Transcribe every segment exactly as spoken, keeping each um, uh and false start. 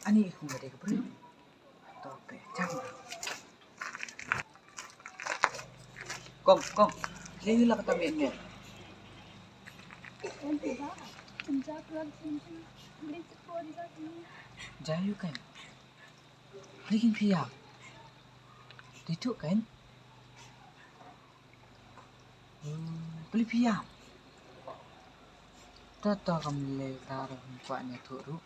Ani kum ka dei ka briew. To peit jam. Kong, kong. Ïa ïa la kata miet miet. Jai ïa kan. Peli kin phi ïam. Dei tu kan. Hmm, peli phi ïam. To to kam lei ta ro kwah ïathuh ruh.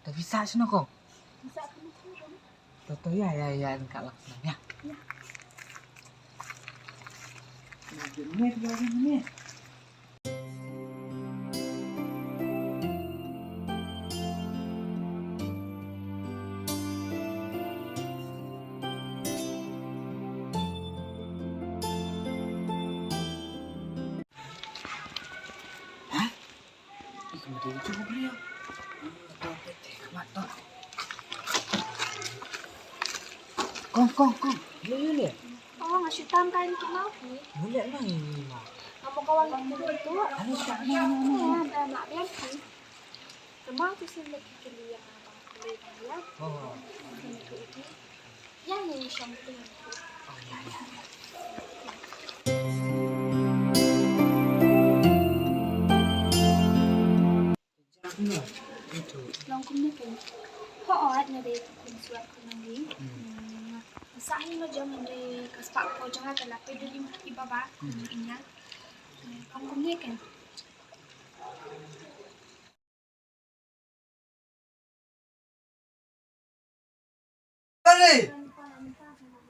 Te phi sah shano kong? Phi sah shano kong? To to ïa ïa ïa, ka lang sah ïa. Ïa. Ïa, ïa, ïa. Kong, kong, kong. Ïa, ïa, ïa. Oh, nga shu tam ka ïa ki mau ki. Ïa, ïa, ïa, ïa. Nga mut ka wan ki tu. Ano, ano, ano, ano. Ïa, ba, ba, ba, ki. Ka mau tu sien lagi ki liang, ba, ki liang, ba, ïa. Oh. Sien tu iti. Ïa, ïa, ïa, shong tu. Oh, ïa, ïa, ïa. Long kumne kan. Ho, oh, at nga dei ka khun suat ka nang di. Hmm. Hmm, sa hi nga jam dei ka spah ko jong nga ka la pei dei i baba. Hmm. Ina. Hmm, long kumne kan. Pale.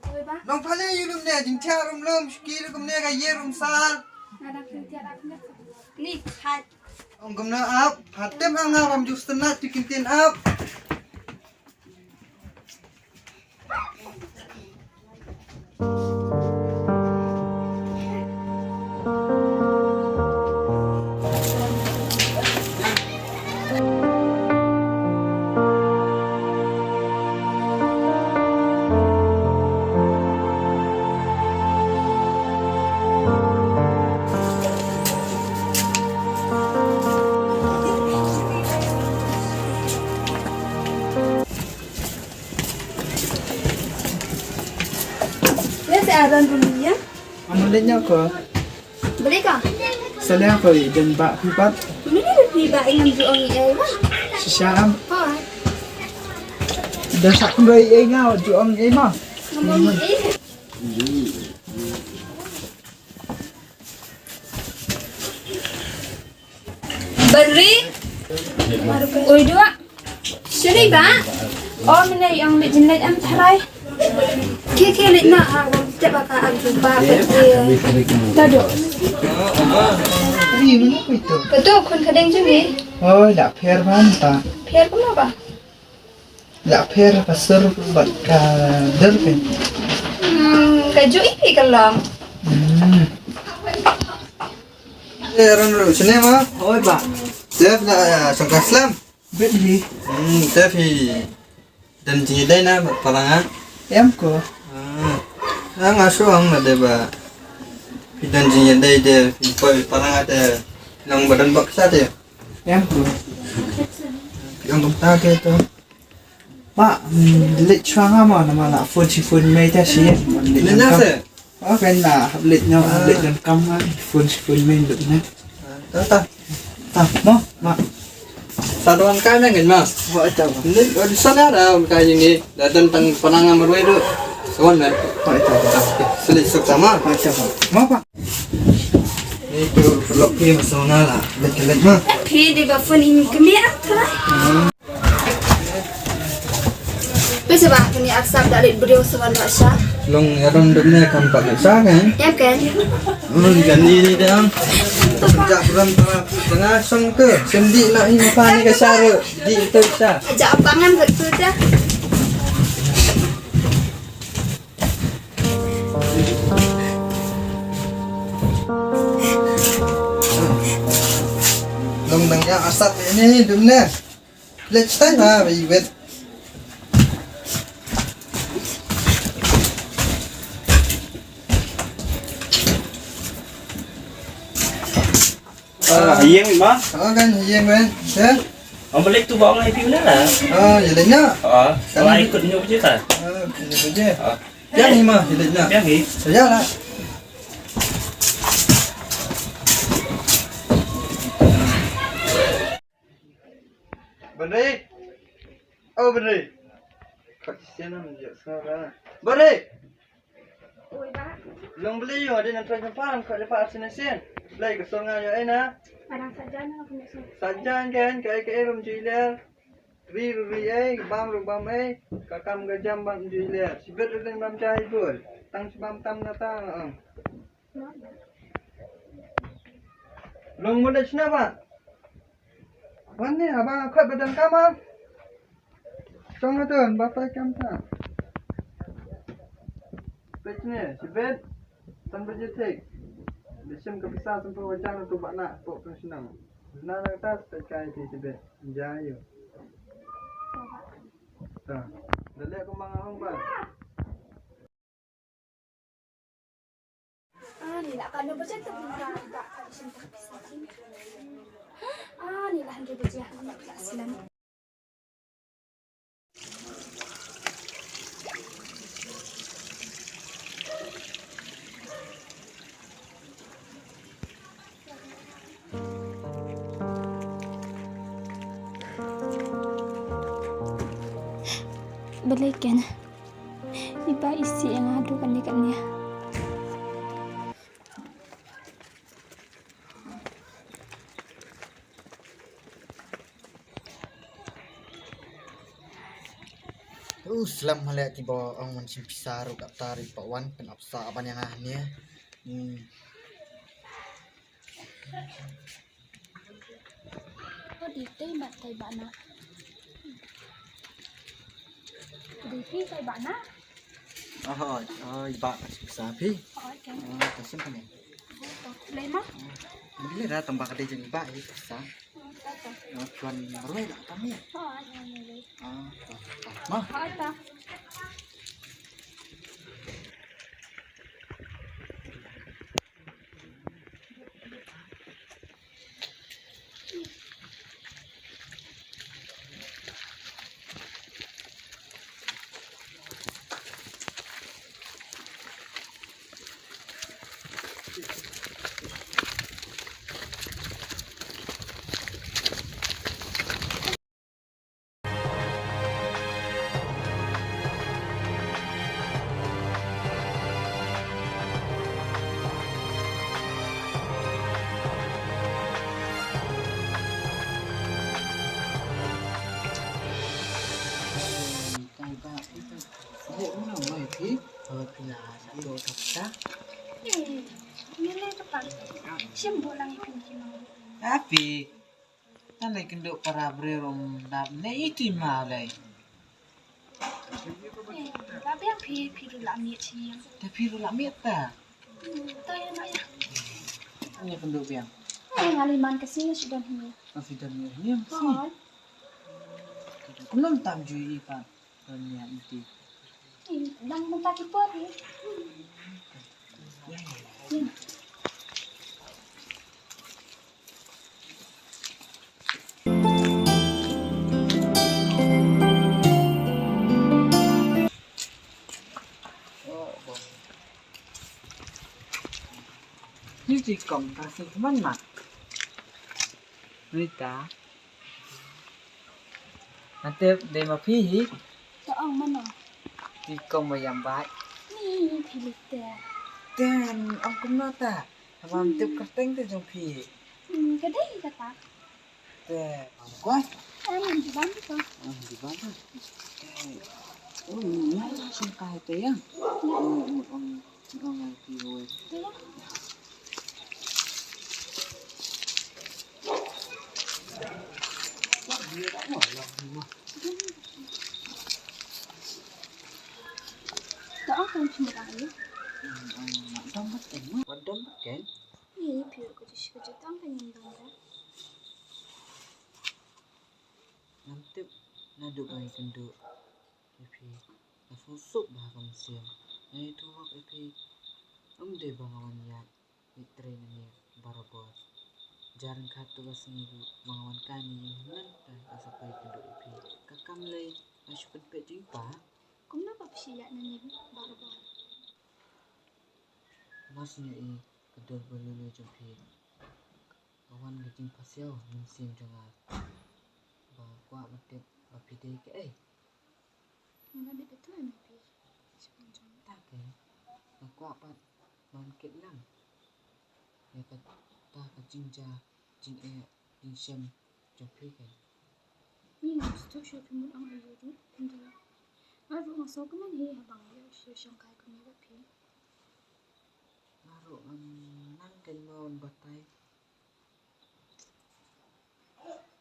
Oi, ba. Nong pale ïa lum ne, jingthiah rum lum, shuki rum ne, ka ïa rum sar. Nga dang jingthiah rum ne. Ni, phat. Ong kumno ap, phat tem ha nga bam ju stenat, ju kin tin ap. Ïa, sa Aaron ruh ïa. Amo leit noh ko. Balei ko? Sa leh ko i don ba phi pat. Mini phi ba i ngam ju ong ei ba. Shisha am. Hooid. Da sa kumba ei nga ju ong ei ma. Ngam ong ei. Bari. Oi dua. Shini ba? Oh, mene yang leit jin leit am tharai. Ke ke leit na ha, te ba ka am ju ba ke. Tado. Ri mene ko itu? Betul, kun kadeng juni. Oh, dak pher ban ta. Pher kumno ba? Dak pher ka sur bad ka der pher. Hmm, ka ju ipi ka long. Hmm. Eh, ran ru sini ma. Oi ba. Chef na sangka slam. Bet hi. Hmm, chef hi. Dan jingïadei na paranga. Em ko. Ah. Nga shu ong na dei ba. Phi dan jingïadei de phi poi paranga de nang ba dan bak sa de. Em ko. Phi ong kumta ke to. Ba, mm, leit shuwa nga mo, namar la phone shi phone mei ta shi. Leit na se. Oh, kan na hap leit noh, hap leit donkam nga, phone shi phone mei lut na. Ta ta. Ta mo, ma. Sa donkam nga ma. Ba ta. Leit, oh, di sana da ka ïing ni. Da don tang panang nga marwei du. Wan na. Ba ta. Sa leit suk sama. Ba ta. Ma ba. Ni tu lok ni masona la. Leit leit ma. Phi di ba phone in kami ak. Phi sa ba kani arsap da leit briew sa wan ba sha. Long ïarom dum ne kam pat sha kan? Ïa kan. Hmm, kan ni ni dang. Ja bram para tanga song ke. Sendi na hi pa ni ka sha re. Di tu sha. Ja pangan satu ja. Long dang ïa arsap ini dum ne. Let's time ha, wait, wait. Ah, ïeng ma? Ah, kan ïeng men. Ya. Ong ba leit tu ba ong ai phi na la. Ah, ïa leit na. Ah, lai kut nyu je ta. Ah, nyu je. Ah. Biang hi ma, ïa leit na. Biang hi. Ïa la. Benri. Oh, Benri. Kau sian am je sara. Benri. Oi, Bah. Long beli yo, adi nan trai jumpa, kau jumpa arsin arsin. Beli ka song ayo ena. Parang sajan aku nak song. Sajan kan, kai kai rum juiler. Ri ru ri ai, bam ru bam ai. Ka kam ka jam bam juiler. Sibet ru deng bam jai bul. Tang si bam tam na tang. Long mo da sina ba. Wan ne, haba khot ba dang kama. Chong atun, ba tai kam ta. Pek ne, sibet. Tan ba je tek. Bisim ka pisa tan pa wajan tu ba na, pok tu sinang. Na na ta, pek kai ti sibet. Jayu. Ta. Dale ko manga hong ba. Ani la ka no baje tu ba ka shin ta pisa. Ani la hande baje ha ni ka silam. Balei ken? Iba isi eng adu kane kane. U slem hale ti ba ong man shim pisa ru ka tari pa wan pen apsa ban yang ah ni. Hmm. Ko di tei ba tei ba na. Di tei tei ba na. Oh, oh, ba ka sa phi. Oh, okay. Oh, ka sim ka ne. Lei ma? Bila dah tambah ka dei jeng ba i sa. Oh, chuan roi la kami. Oh, okay. Ah, ma. Oh, ta. Api. Tan lei kynduh para briew rum dap ne iti ma lei. Eh, ba biang phi, phi ruh la miet hi. Te phi ruh la miet ta. Hmm, ta ya ma ya. Ani kynduh biang. Eh, ngali man ka si shi don hi. Ka si don hi. Ni am si. Hoi. Kumno tam ju i pa. Don ya iti. Eh, dang mynta ki por hi. Ni ti kong ka sing man ma. Rita. Ngan tip dei ma phi hi. To ong mano. Ti kong ma yam bai. Ni phi lik te. Ten ong kumno ta. Haba ym tip kyrteng te jong phi. Hmm, ka dei kata. Te ong kwai. Ong di ban ko. Ong di ban. Te. Oh, ni ya sing kai te ya. Ong ong ong. Ngam tip naduh ba ngi kynduh ïa phi. Nga sngewsuk bha ka mynsiem. Nga ïathuh hok ïa phi. Ym dei ba nga wan ïaid ïeit trei nangne barabor. Jar ryngkat tu ka sngi ruh ba nga wan kai na ïing hynmen ka sa Shu pynpeit jingpa. Kumno ba phi ïa nani baroh baroh? Mas ïa i ka dur ba lulu jong phi. Ka wan ka jingpasiaw mynsiem jong nga. Ba kwah ban tip ba phi dei kaei. Nga dei betul em phi. Shu pynjong. Ta ke. Nga kwah pat ban kit lang. Ïa kata ka jingjia, jingeh, jingshem jong phi ke. Ni nga shu shu phi mut ang ayu ruh. Nga ruh nga sngewkmen hi haba nga ïoh shu shongkai kumne bad phi. Nga ruh ngam nang kynmaw batai.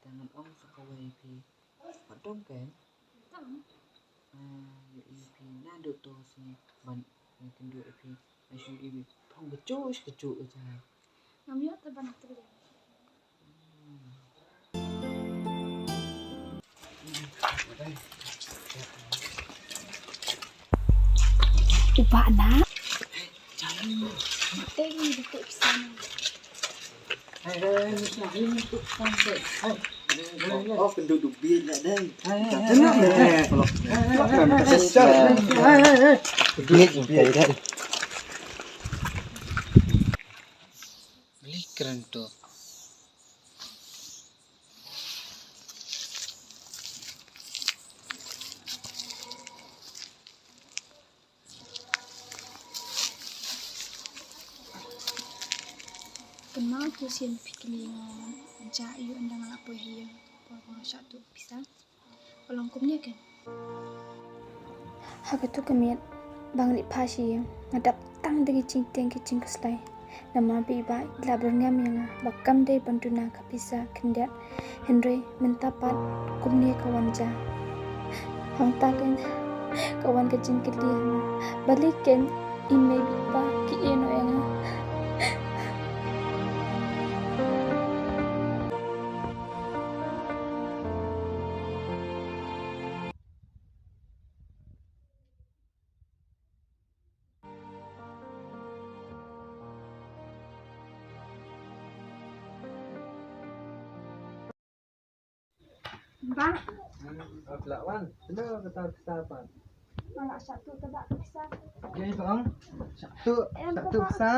Te ngan ong sa kawei ïa phi. Pat dom ke? Dom. Ah, ïa phi naduh to sngewbha ban ïakynduh ïa phi. Ai shu ïa phi phong kajuh kajuh ïa jai. Ngam ïoh te ban ïatylli. U Bah na. Teng, betul pesan. Oh, kenduk duk biar nak dai. Biar duk biar dai. Beli keren tu. Kynmaw tu sien phi kylli nga, ja ïu ynda nga la poi ha ïing, por nga shah tuh pisa. Ka long kumne ken. Ha katu ka miet ba nga leit phai sha ïing, nga dap tang da ki jingtieng ki jingkhuslai. Namar ba i Bah i la byrngem ïa nga ba kam dei ban duna ka pisa khyndiat. Hynrei mynta pat kumne ka wan jia. Hangta ken ka wan ka jingkylli ha nga, balei ken i mei bad i pa ki ïeh noh ïa nga. Bah. Ap la wan. Hello, kata pisa pat. Nga la shah tuh te bah pisa. Ye, Bah. Shah tuh, shah tuh pisa.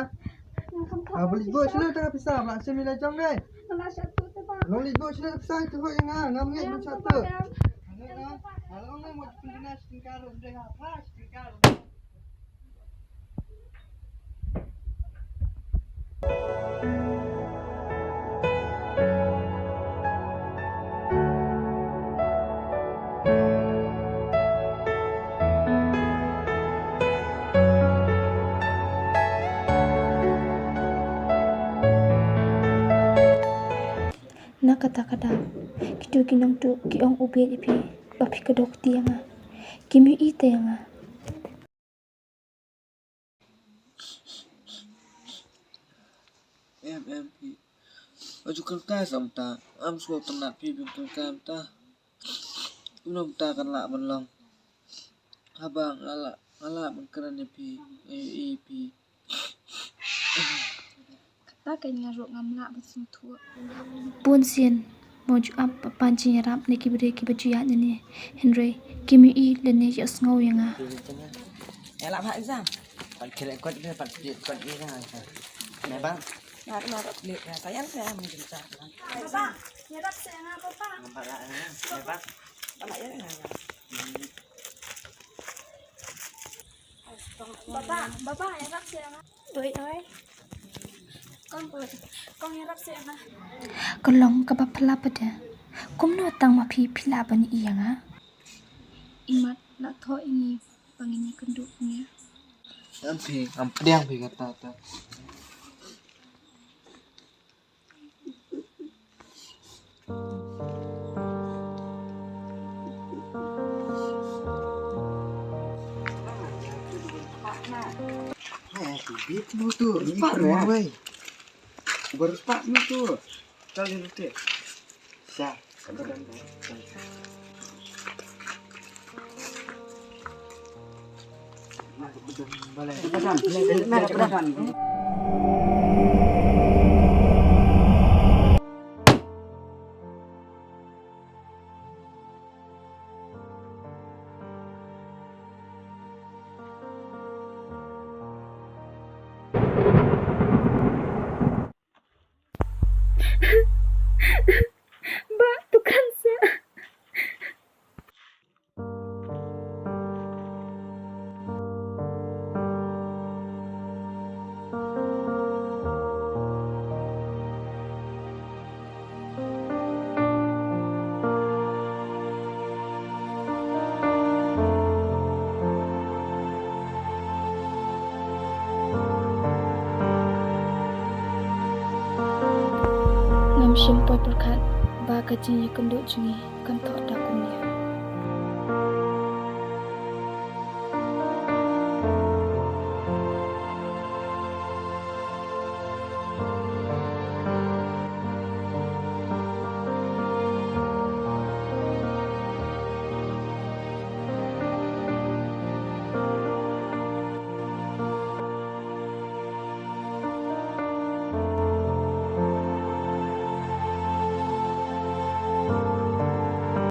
Ah, beli buh sini tengah pisa, Bah. Sini la jong dai. Nga la shah tuh te bah. Long beli buh sini pisa tu, Bah, ïa nga. Ngam ngeit ban shah tuh. Ngeit noh. Long ngeit mo pynbna sini ka rum dai ha. Na kata ka daw, kito ki nongtuh ki ong u beit ïa phi ba phi kdew kti ïa nga. Kim ïohi te ïa nga. Em, em, phi. Aju kyrkai sa mynta. Am sngewtynnat phi, phi kyrkai mynta. Kumno mynta kan lah ban long. Haba nga lah, nga lah ban kren ïa phi, ïa phi. Kata ka nga ruh ngam lah ban sngewthuh. Bun sien mo ju ap ban pan jingïarap na ki briew kiba ju ïaid nangne. Hynrei kim ïohi lane ïohsngew ïa nga. Ïa lah ba exam. Pat khreh kot de, pat khreh kot de. Ne bang. Nga ruh ruh klik na sayan sa mun jin sa. Papa, ïarap sa nga papa. Nampak lah, ne bang. Papa, ïa nga. Baba, baba, ïarap seh nga. Oi, oi. Kong, oi. Kong ïarap seh nga. Ka long kaba phylla pat de. Kumno tang ma phi phi lah ban ïohi ïa nga? Imat la thoh ïa ngi ba ngin ïakynduh ïa nga. Am phi, am pdiang phi kata ta. Hai, aku bit mu tu. Ni tu, wei. Baru sepak mu tu. Kali nanti. Sa. Shim poi pyrkhat ba ka jingïakynduh jong ngi kan thoh da kumne.